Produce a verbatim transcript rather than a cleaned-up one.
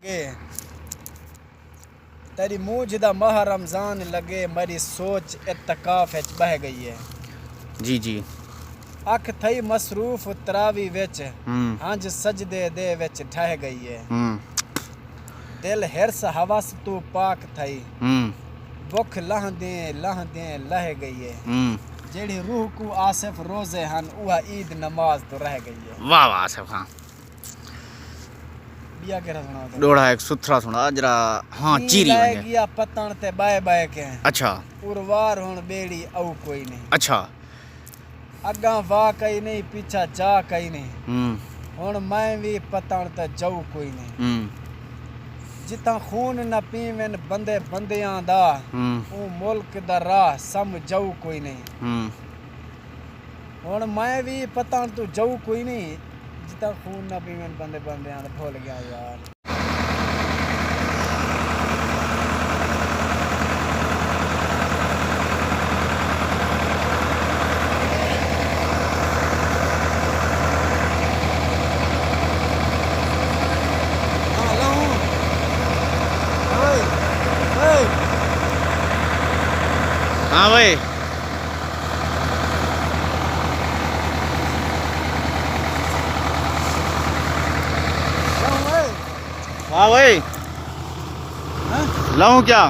اے تیݙی مونجھ دا ماہ رمضان لڳے، میݙی سوچ اعتکاف اچ ٻہہ ڳئی اے۔ جی جی۔ اکھ تھئی مصروف تراوی وچ، ہوں۔ ہنج سجدے دے وچ ڈھہہ ڳئی اے۔ ہوں۔ دل حرص ہوس توں پاک تھئی، ہوں۔ بکھ لہندیں لہندیں لہہ ڳئی اے۔ ہوں۔ جیڑھی روح کوں آصف روزے ہن، اوہا عید نماز توں رہ ڳئی اے۔ واہ واہ آصف خان۔ ٻیا کیڑھا سݨاؤ تاں؟ ݙوہڑا ہک ستھرا سݨا، جیڑھا، ہاں، مینہ چیری لائے ونڄے۔ ڳیا پتݨ تے ٻائے ٻائے کے۔ اچھا۔ پروار ہݨ ٻیڑی اؤ کوئی نہیں۔ اچھا۔ اڳاں واہ کئی نہیں، پچھا جا کئی نہیں۔ ہوں۔ ہݨ میں وی پتݨ تے جاؤ کوئی نہیں۔ ہوں۔ جتھاں خون نہ پیون بندے بندیاں دا، ہوں۔ اوں ملک دا راہ سمجھاؤ کوئی نہیں۔ ہوں۔ ہݨ میں وی پتݨ توں جاؤ کوئی نہیں، جتھاں خون نہ پیون بندے بندیاں دا، بھل ڳیا یار۔ ہاں بھائی۔ ہاں بھائی۔ ہاں؟ لہوں کیا؟